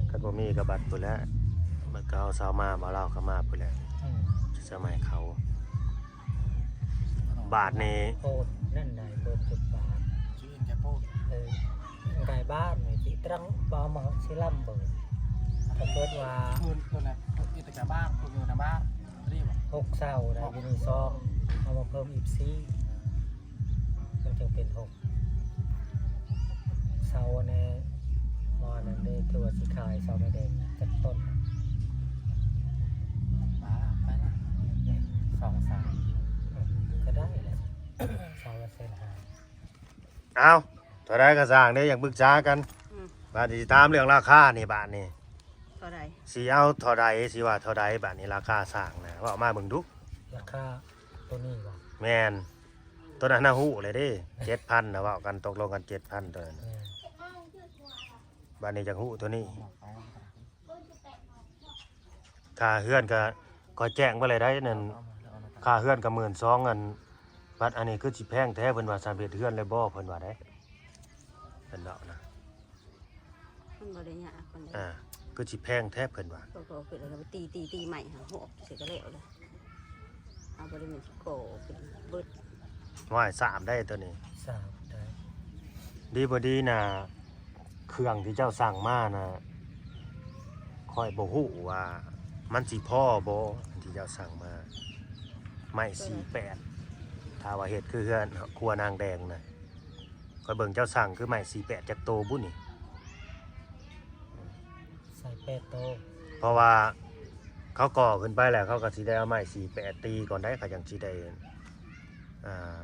ຄັນບໍ່ມີກໍບັດພຸ້ນແຫຼະ ບັດເຂົາເຊົາມາ ບ່າວລາວກໍມາພຸ້ນແຫຼະ ອືມ ຈະເອົາມາໃຫ້ເຂົາ ບາດນີ້ ໂພດນັ້ນໄດ ໂພດຈຸດບາດ ຊື່ແກໂພດ ເອີ ໄກບ້ານນີ້ ຕິຕຣັງບໍ່ເອົາມາຊິລຳເບີ ຖ້າເກີດວ່າ ເອີ ເອີ ລະ ຕິດແກບ້ານ ເພິ່ນຢູ່ນະບ້ານ ນີ້ບໍ່ ຫົກເສົາໄດ ຢູ່ນີ້ສອງ ເອົາມາເພີ່ມອີກສີ່ ມັນຈຶ່ງເປັນຫົກ ເສົາແນ່ ໝໍນັ້ນເດ້ ຖືວ່າຊິຂາຍເສົາແມ່ແດງຈັກຕົ້ນ ມາລະ ໄປລະ ສອງສາມ ກໍໄດ້ລະ ເສົາລະແສນຫ້າ ເອົ້າ ເທົ່າໃດກໍຊ່າງເດ້ ຢາກປຶກສາກັນ ອືມ ບາດນີ້ຊິຖາມເລື່ອງລາຄານີ້ ບາດນີ້ ເທົ່າໃດ ຊິເອົາເທົ່າໃດ ຊິວ່າເທົ່າໃດ ບາດນີ້ລາຄາຊ່າງນະ ເວົ້າມາເບິ່ງດູ ລາຄາໂຕນີ້ບໍ່ ແມ່ນ ໂຕນັ້ນນະຮູ້ແລ້ວເດ້ ເຈັດພັນນະ ເວົ້າກັນຕົກລົງກັນເຈັດພັນໂຕນັ້ນ ແມ່ນ ບາດນີ້ຈັກຮູ້ໂຕນີ້ ຄ່າເຮືອນກໍ ຂ້ອຍແຈ້ງໄປແລ້ວໄດ໋ນັ້ນ ຄ່າເຮືອນກໍໝື່ນສອງ ອັນ ບັດອັນນີ້ຄືຊິແພງແທ້ ເພິ່ນວ່າ ສຳເລັດເຮືອນແລ້ວບໍ່ ເພິ່ນວ່າໄດ໋ ເພິ່ນເວົ້ານະ ມັນບໍ່ໄດ້ຍາກປານໃດ ອ່າ ຄືຊິແພງແທ້ ເພິ່ນວ່າ ກໍ ກໍຄື ແລ້ວກໍຕີ ຕີ ຕີໄມ້ຫາຫອກ ໃສ່ກໍແລ້ວເລີຍ ເຮົາບໍ່ໄດ້ແມ່ນຊິກໍ່ຂຶ້ນເບິດ ຫ້ວຍ ສາມໄດ໋ໂຕນີ້ ສາມໄດ້ ດີບໍ່ດີນະ ເຄື່ອງທີ່ເຈົ້າສັ່ງມານະ ຂ້ອຍບໍ່ຮູ້ວ່າມັນຊິພໍບໍ່ ອັນທີ່ເຈົ້າສັ່ງມາ ໄມ້ສີ່ແປດ ຖ້າວ່າເຮັດຄືເຮືອນຄົວນາງແດງນະ ຂ້ອຍເບິ່ງເຈົ້າສັ່ງຄືໄມ້ສີ່ແປດ ຈັກໂຕບຸນີ້ ໃສ່ແປດໂຕ ເພາະວ່າເຂົາກໍ່ຂຶ້ນໄປແລ້ວ ເຂົາກໍຊິໄດ້ເອົາໄມ້ສີ່ແປດຕີກ່ອນໄດ໋ ເຂົາຈັ່ງຊິໄດ້ ອ່າ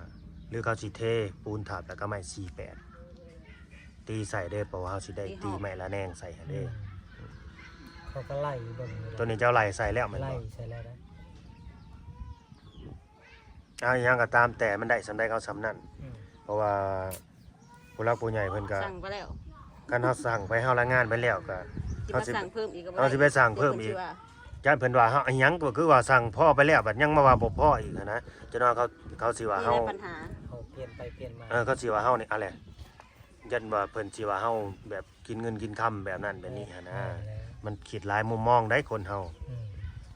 ຫຼືເຂົາຊິເທປູນທັບແລ້ວກໍໄມ້ສີ່ແປດ ຕີໃສ່ເດ້ ເພາະວ່າເຮົາຊິໄດ້ຕີໄມ້ລະແນງໃສ່ຫັ້ນເດ້ ອືມ ເຂົາກໍໄລ່ເບິ່ງຢູ່ ໂຕນີ້ເຈົ້າໄລ່ໃສ່ແລ້ວແມ່ນບໍ່? ໄລ່ໃສ່ແລ້ວນະ ເອົາ ອີ່ຫຍັງກໍຕາມແຕ່ ມັນໄດ້ສ່ຳໃດເອົາສ່ຳນັ້ນ ອືມ ເພາະວ່າຜູ້ຫຼັກຜູ້ໃຫຍ່ເພິ່ນກໍສັ່ງໄປແລ້ວ ຄັນເຮົາສັ່ງໄປ ເຮົາລາຍງານໄປແລ້ວກໍ ຊິມາສັ່ງເພີ່ມອີກກໍບໍ່ໄດ້ ເຮົາຊິໄປສັ່ງເພີ່ມອີກ ຢ້ານເພິ່ນວ່າເຮົາອີ່ຫຍັງ ກໍຄືວ່າສັ່ງພໍໄປແລ້ວ ບັດຍັງມາວ່າບໍ່ພໍອີກຫັ້ນນະ ຈົນວ່າເຂົາ ເຂົາຊິວ່າເຮົາ ມີແຕ່ບັນຫາ ເຂົາປ່ຽນໄປປ່ຽນມາ ເອີ ເຂົາຊິວ່າເຮົານີ້ ອັນແຫຼະ ຢ້ານວ່າເພິ່ນຊິວ່າເຮົາແບບກິນເງິນກິນຄຳແບບນັ້ນແບບນີ້ຫັ້ນນະ ແມ່ນແລ້ວ ມັນຄິດຫຼາຍມຸມມອງໄດ໋ຄົນເຮົາ ອືມ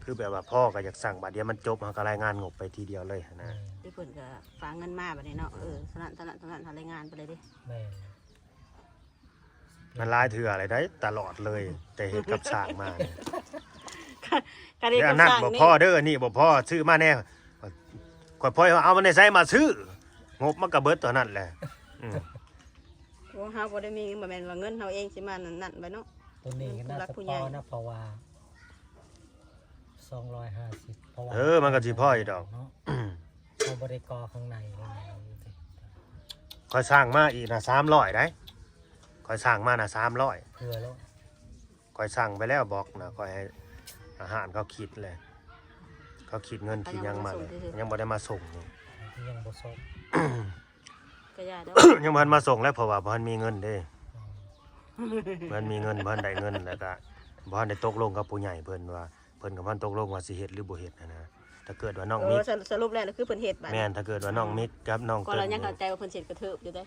ຄືແບບວ່າພໍກໍຢາກສັ່ງ ບາດດຽວມັນຈົບ ເຮົາກໍລາຍງານງົບໄປທີດຽວເລີຍຫັ້ນນະ ອືມ ທີ່ເພິ່ນກໍຝາກເງິນມາບັດນີ້ເນາະ ເອີ ເທົ່ານັ້ນ ເທົ່ານັ້ນ ເທົ່ານັ້ນ ເຮົາລາຍງານໄປເລີຍເດ້ ແມ່ນ ມັນຫຼາຍເທື່ອແລ້ວໄດ໋ ຕະຫຼອດເລີຍ ແຕ່ເຮັດກັບຊ່າງມານີ້ ອັນນັ້ນບໍ່ພໍເດີ ອັນນີ້ບໍ່ພໍ ຊື້ມາແດ່ ຂ້ອຍພໍວ່າເອົາມາແຕ່ໃສມາຊື້ ງົບມັນກໍເບິດເທົ່ານັ້ນແຫຼະ ອືມ ໂອ້ ເຮົາບໍ່ໄດ້ມີ ບໍ່ແມ່ນວ່າເງິນເຮົາເອງຊິມານັ້ນໄວ້ເນາະ ຕົວນີ້ກໍໜ້າຈະພໍນະ ເພາະວ່າສອງຮ້ອຍຫ້າສິບ ເພາະວ່າ ເອີ ມັນກໍຊິພໍຢູ່ດອກເນາະ ເຮົາບໍ່ໄດ້ກໍ່ຂ້າງໃນ ຂ້ອຍສັ່ງມາອີກນະ ສາມຮ້ອຍໄດ໋ ຂ້ອຍສັ່ງມານະ ສາມຮ້ອຍ ເພື່ອໂລດ ຂ້ອຍສັ່ງໄປແລ້ວ ບອກນະ ຂ້ອຍໃຫ້ອາຫານເຂົາຄິດແລ້ວ ເຂົາຄິດເງິນ ເຂົາຍັງບໍ່ໄດ້ມາສົ່ງ ຍັງບໍ່ໄດ້ມາສົ່ງນີ້ ຍັງບໍ່ສົ່ງ ກໍຢ່າດອກ ຍັງບໍ່ທັນມາສົ່ງແລ້ວ ເພາະວ່າບໍ່ທັນມີເງິນເດ້ ອືມ ບໍ່ທັນມີເງິນ ບໍ່ທັນໄດ້ເງິນ ແລ້ວກໍບໍ່ທັນໄດ້ຕົກລົງກັບຜູ້ໃຫຍ່ເພິ່ນວ່າ ເພິ່ນກໍບໍ່ທັນຕົກລົງວ່າຊິເຮັດຫຼືບໍ່ເຮັດຫັ້ນນະ ຖ້າເກີດວ່ານ້ອງ ເອີ ມິກ ສະ ສະຫຼຸບແລ້ວຄືເພິ່ນເຮັດບາດ ແມ່ນ ຖ້າເກີດວ່ານ້ອງມິກກັບນ້ອງ ກໍລະຍັງເຂົ້າໃຈວ່າເພິ່ນຊິເຮັດກະເທີບຢູ່ເດ້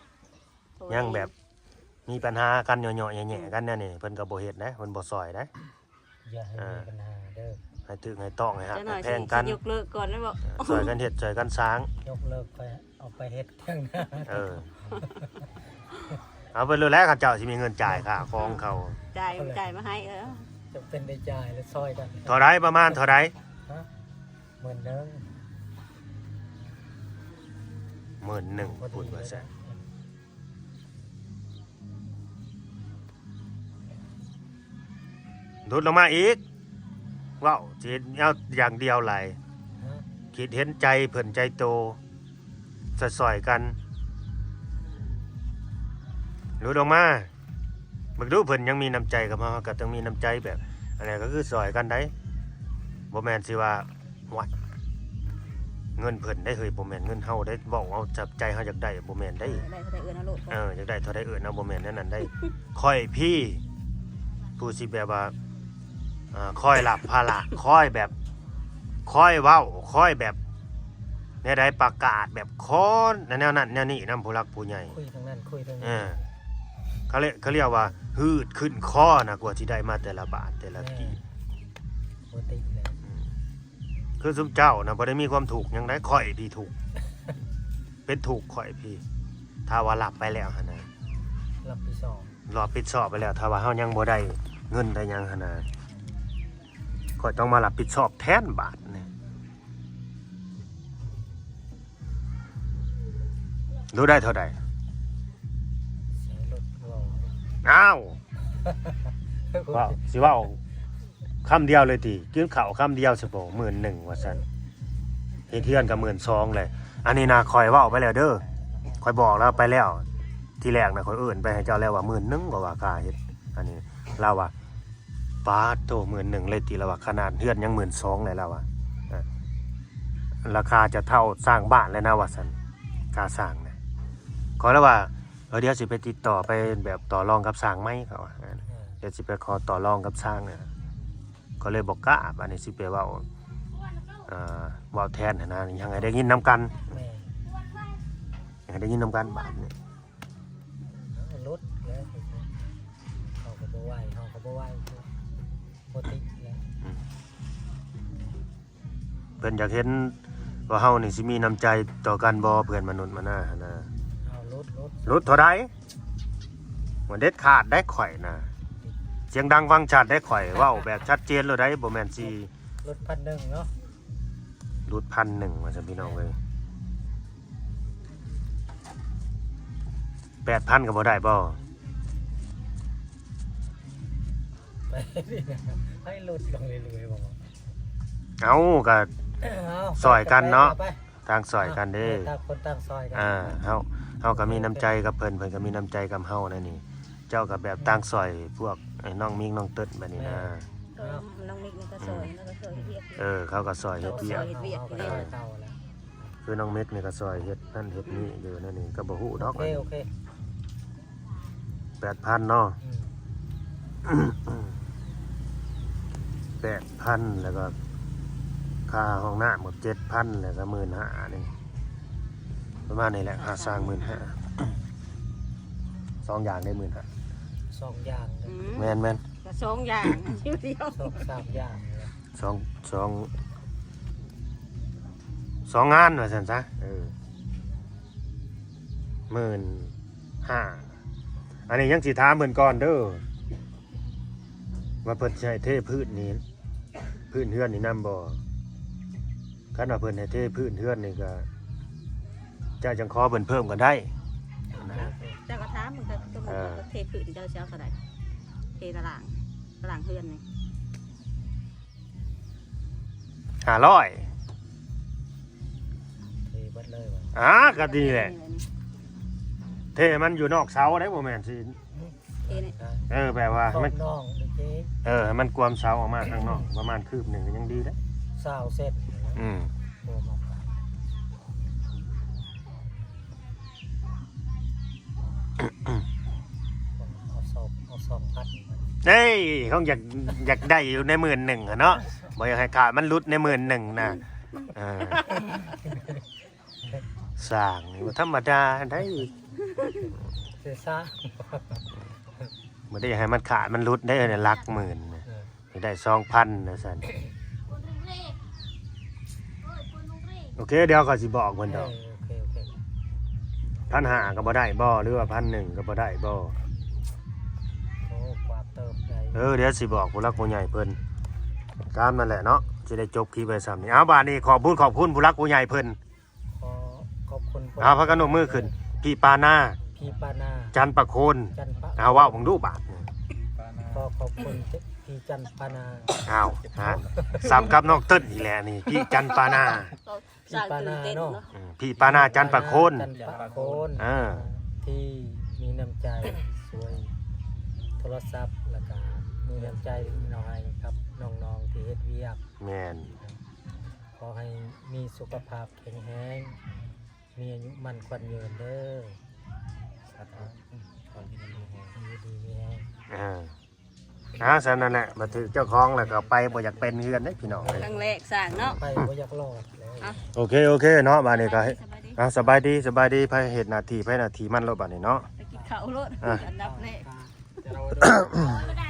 ຍັງແບບມີບັນຫາກັນເຍາະໆແຍ່ໆກັນແນວນີ້ ເພິ່ນກໍບໍ່ເຮັດເດ້ ເພິ່ນບໍ່ຊ່ອຍເດ້ ຢ່າໃຫ້ມີບັນຫາເດີ ໃຫ້ຖືກໃຫ້ຕ້ອງ ໃຫ້ຮັກໃຫ້ແພງກັນ ຍົກເລີກກ່ອນແລ້ວບໍ່ ຊ່ອຍກັນເຮັດ ຊ່ອຍກັນສ້າງ ຍົກເລີກໄປ ເອົາໄປເຮັດທາງໜ້າ ເອີ ເອົາໄປໂລດແຫຼະ ເຂົາເຈົ້າຊິມີເງິນຈ່າຍຄ່າຂອງເຂົາ ຈ່າຍ ຈ່າຍມາໃຫ້ ເອີ ຈຳເປັນໄດ້ຈ່າຍແລ້ວຊ່ອຍກັນ ເທົ່າໃດ ປະມານເທົ່າໃດ? ຮະ? ໝື່ນໜຶ່ງ ໝື່ນໜຶ່ງ ພຸ້ນວ່າຊັ້ນ ດຸດລົງມາອີກ ເວົ້າຊິເອົາຢ່າງດຽວຫຼາຍ ຄິດເຫັນໃຈເພິ່ນໃຈໂຕ ຊ່ອຍໆກັນ ຫຼຸດອອກມາ ເບິ່ງດູ ເພິ່ນຍັງມີນ້ຳໃຈກັບເຮົາ ເຮົາກໍຕ້ອງມີນ້ຳໃຈແບບ ອັນນັ້ນກໍຄືຊ່ອຍກັນໄດ໋ ບໍ່ແມ່ນຊິວ່າ ໂອ້ຍ ເງິນເພິ່ນໄດ໋ເຮີ້ຍ ບໍ່ແມ່ນເງິນເຮົາໄດ໋ ເວົ້າເອົາຈາກໃຈເຮົາຢາກໄດ້ ບໍ່ແມ່ນໄດ໋ ເອີ ຢາກໄດ້ເທົ່າໃດເອີ້ນເອົາໂລດ ເອີ ຢາກໄດ້ເທົ່າໃດເອີ້ນເອົາ ບໍ່ແມ່ນແນວນັ້ນໄດ໋ ຂ້ອຍພີ້ ຜູ້ຊິແບບວ່າ ອ່າ ຄອຍຮັບພາລະ ຄອຍແບບ ຄອຍເວົ້າ ຄອຍແບບ ແນວໃດ ປະກາດແບບຄອນ ແນວນັ້ນແນວນີ້ນຳຜູ້ຫຼັກຜູ້ໃຫຍ່ ຄຸຍທາງນັ້ນ ຄຸຍທາງນີ້ ເອີ ເຂົາເລີຍ ເຂົາລຽກວ່າ ຫືດຂຶ້ນຄໍນະ ກວ່າຊິໄດ້ມາແຕ່ລະບາດແຕ່ລະກີບ ແມ່ນ ບໍ່ຕິດເລີຍ ຄືຊຸມເຈົ້ານະ ບໍ່ໄດ້ມີຄວາມທຸກຫຍັງໃດ໋ ຂ້ອຍທີ່ທຸກ ເປັນທຸກຂ້ອຍພີ້ ຖ້າວ່າຮັບໄປແລ້ວຫັ້ນນະ ຮັບຜິດຊອບ ຮັບຜິດຊອບໄປແລ້ວ ຖ້າວ່າເຮົາຍັງບໍ່ໄດ້ເງິນໄດ້ຫຍັງຫັ້ນນະ ຂ້ອຍຕ້ອງມາຮັບຜິດຊອບແທນບາດນີ້ ຮູ້ໄດ້ເທົ່າໃດ? ໃຊ້ລົດເວົ້າ ອ້າວ ເວົ້າ ຊິເວົ້າຄຳດຽວເລີຍຕິ? ກິນເຂົ້າຄຳດຽວຊະບໍ່ ໝື່ນໜຶ່ງ ວ່າຊັ້ນ ເຮັດເຮືອນກໍໝື່ນສອງແຫຼະ ອັນນີ້ນະ ຂ້ອຍເວົ້າໄປແລ້ວເດີ ຂ້ອຍບອກລາວໄປແລ້ວ ທີແລກນະ ຂ້ອຍເອີ້ນໄປໃຫ້ເຈົ້າແລ້ວວ່າ ໝື່ນໜຶ່ງ ກໍວ່າຄ່າເຮັດ ອັນນີ້ລາວວ່າ ປາດໂທ້ ໝື່ນໜຶ່ງເລີຍຕິ ລາວວ່າ ຂະໜາດເຮືອນຍັງໝື່ນສອງເລີຍ ລາວວ່າ ເອີ ລາຄາຈະເທົ່າສ້າງບ້ານແລ້ວນະ ວ່າຊັ້ນ ຄ່າສ້າງນະ ຂ້ອຍລະວ່າ ເອີ ດຽວຊິໄປຕິດຕໍ່ໄປແບບຕໍ່ລອງກັບຊ່າງໃໝ່ ເຂົາວ່າ ເອີ ດຽວຊິໄປຂໍຕໍ່ລອງກັບຊ່າງນະ ກໍເລີຍບໍ່ກ້າ ບາດນີ້ຊິໄປເວົ້າ ເອີ ເວົ້າແທນຫັ້ນນະ ຍັງໃຫ້ໄດ້ຍິນນຳກັນ ແມ່ນ ໃຫ້ໄດ້ຍິນນຳກັນບາດນີ້ ເອົາລົດແລ້ວ ເຂົາກໍບໍ່ໄຫວ ເຮົາກໍບໍ່ໄຫວ ບໍ່ຕິດແລ້ວ ອືມ ເພິ່ນຢາກເຫັນວ່າເຮົານີ້ຊິມີນ້ຳໃຈຕໍ່ກັນບໍ່ ເພື່ອນມະນຸດມະນາຫັ້ນນະ ເອົາ ຫຼຸດ ຫຼຸດ ຫຼຸດເທົ່າໃດ? ບໍ່ເດັດຂາດໄດ໋ ຂ້ອຍນະ ສຽງດັງຟັງຊັດໄດ໋ ຂ້ອຍເວົ້າແບບຊັດເຈນໂລດໄດ໋ ບໍ່ແມ່ນຊິ ຫຼຸດພັນໜຶ່ງເນາະ ຫຼຸດພັນໜຶ່ງ ວ່າຊັ້ນ ພີ່ນ້ອງເອີຍ ແປດພັນກໍບໍ່ໄດ້ບໍ່? ໃຫ້ຫຼຸດລົງເລື້ອຍໆ ບໍ່? ເອົ້າ ກໍ ເອົ້າ ຊ່ອຍກັນເນາະ ໄປ ຕ່າງຊ່ອຍກັນເດ້ ຕ່າງຄົນຕ່າງຊ່ອຍກັນ ອ່າ ເຮົາ ເຮົາກໍມີນ້ຳໃຈກັບເພິ່ນ ເພິ່ນກໍມີນ້ຳໃຈກັບເຮົາແນວນີ້ ເຈົ້າກໍແບບຕ່າງຊ່ອຍພວກ ເອີ ນ້ອງມິກນ້ອງເຕີນບາດນີ້ນະ ແມ່ນ ເອີ ນ້ອງມິກນີ້ກໍຊ່ອຍ ອືມ ແລ້ວກໍຊ່ອຍເຮັດວຽກ ເອີ ເຂົາກໍຊ່ອຍເຮັດວຽກ ເຮົາກໍຊ່ອຍເຂົາແລ້ວ ເອີ ຄືນ້ອງມິກນີ້ກໍຊ່ອຍເຮັດນັ້ນເຮັດນີ້ຢູ່ແນວນີ້ ກໍບໍ່ຮູ້ດອກ ໂອເຄ ໂອເຄ ແປດພັນເນາະ ອືມ ແປດພັນ ແລ້ວກໍຄ່າຫ້ອງນ້ຳກໍເຈັດພັນ ແລ້ວກໍໝື່ນຫ້ານີ້ ປະມານນີ້ແຫຼະ ຄ່າສ້າງໝື່ນຫ້າ ສອງຢ່າງໄດ້ໝື່ນຫ້າ ສອງຢ່າງ ອືມ ແມ່ນໆ ກໍສອງຢ່າງ ດຽວ ສອງສາມຢ່າງ ສອງ ສອງ ສອງງານວ່າຊັ້ນຊະ ເອີ ໝື່ນຫ້າ ອັນນີ້ຍັງຊິຖາມເພິ່ນກ່ອນເດີ ວ່າເພິ່ນຊິໃຫ້ເທພື້ນນີ້ ພື້ນເຮືອນນີ້ນຳບໍ່? ຄັນວ່າເພິ່ນໃຫ້ເທພື້ນເຮືອນນີ້ກໍ ເຈົ້າຈັ່ງຂໍເພິ່ນເພີ່ມກໍໄດ້ນະ ເຈົ້າກໍຖາມເພິ່ນ ເອີ ເທພື້ນເຈົ້າຊິເອົາເທົ່າໃດ? ເທຕາລາງ ຕາລາງເຮືອນນີ້ ຫ້າຮ້ອຍ ເທເບິດເລີຍຫວາ? ອ່າ ກໍນີ້ແຫຼະ ເທມັນຢູ່ນອກເສົາໄດ໋ ບໍ່ແມ່ນຊິ ເທນີ້ ເອີ ແບບວ່າໃຫ້ມັນ ເອີ ໃຫ້ມັນກວມເສົາອອກມາຂ້າງນອກ ປະມານຄືບໜຶ່ງກໍຍັງດີເດ້ ຊາວເຊັນ ອືມ ກວມອອກມາ ເອົາສອງ ເອົາສອງພັນ ເອີຍ ຄງຢາກ ຢາກໄດ້ຢູ່ໃນໝື່ນໜຶ່ງຫັ້ນເນາະ ບໍ່ຢາກໃຫ້ຂາດມັນຫຼຸດໃນໝື່ນໜຶ່ງນະ ເອີ ຊ່າງນີ້ບໍ່ທຳມະດາໄດ໋ ຊິສ້າງ ບໍ່ໄດ້ໃຫ້ມັນຂາດມັນຫຼຸດໄດ໋ ຫຼັກໝື່ນນະ ເອີ ຢາກໄດ້ສອງພັນວ່າຊັ້ນ ໂອເຄ ດຽວຂ້ອຍຊິບອກເພິ່ນດອກ ເອີ ໂອເຄ ໂອເຄ ພັນຫ້າກໍບໍ່ໄດ້ບໍ່ ຫຼືວ່າພັນໜຶ່ງກໍບໍ່ໄດ້ບໍ່? ໂອ້ ກວ່າເຕີບໃດ ເອີ ດຽວຊິບອກຜູ້ຫຼັກຜູ້ໃຫຍ່ເພິ່ນ ຕາມນັ້ນແຫຼະເນາະ ຊິໄດ້ຈົບຄລິບໄວ້ຊ່ຳນີ້ ເອົາ ບາດນີ້ຂອບບຸນຂອບຄຸນຜູ້ຫຼັກຜູ້ໃຫຍ່ເພິ່ນ ຂໍຂອບຄຸນ ເອົາ ພາກັນຍົກມືຂຶ້ນ ພີ່ປານາ ພີ່ປານາ ຈັນປະໂຄນ ຈັນປະ ເອົາ ເວົ້າເບິ່ງດູບາດນີ້ ຂໍຂອບຄຸນ ພີ່ຈັນປານາ ອ້າວ ຮະ ສ່ຳກັບນ້ອງເຕີນນີ້ແຫຼະນີ້ ພີ່ຈັນປານາ ພີ່ປານາເນາະ ອືມ ພີ່ປານາ ຈັນປະໂຄນ ຈັນປະໂຄນ ເອີ ທີ່ມີນ້ຳໃຈຊ່ວຍ ໂທລະສັບ ແລ້ວກະມີນ້ຳໃຈໜ້ອຍກັບນ້ອງໆທີ່ເຮັດວຽກ. ແມ່ນ. ຂໍໃຫ້ມີສຸຂະພາບແຂງແຮງ ມີອາຍຸໝັ້ນຂວັນຍືນເດີ. ສາທຸ. ຢູ່ດີມີແຮງ. ອ່າ ອ່າ ຊັ້ນນັ້ນແຫຼະ ມາຖືກເຈົ້າຂອງແລ້ວກໍໄປບໍ່ຢາກເປັນເຮືອນເດ້ພີ່ນ້ອງເອີຍ. ຄັ້ງແລກສ້າງເນາະ ໄປບໍ່ຢາກລອດແລ້ວ. ອ່ະ ໂອເຄ ໂອເຄເນາະ ບາດນີ້ກໍ ສະບາຍດີ ອ່າ ສະບາຍດີ ສະບາຍດີ ໃຜເຮັດໜ້າທີ່ ໃຜໜ້າທີ່ມັນໂລດບາດນີ້ເນາະ. ໄປກິນເຂົ້າໂລດ ອ່າ ອັນດັບແລກ. ບໍ່ໄດ້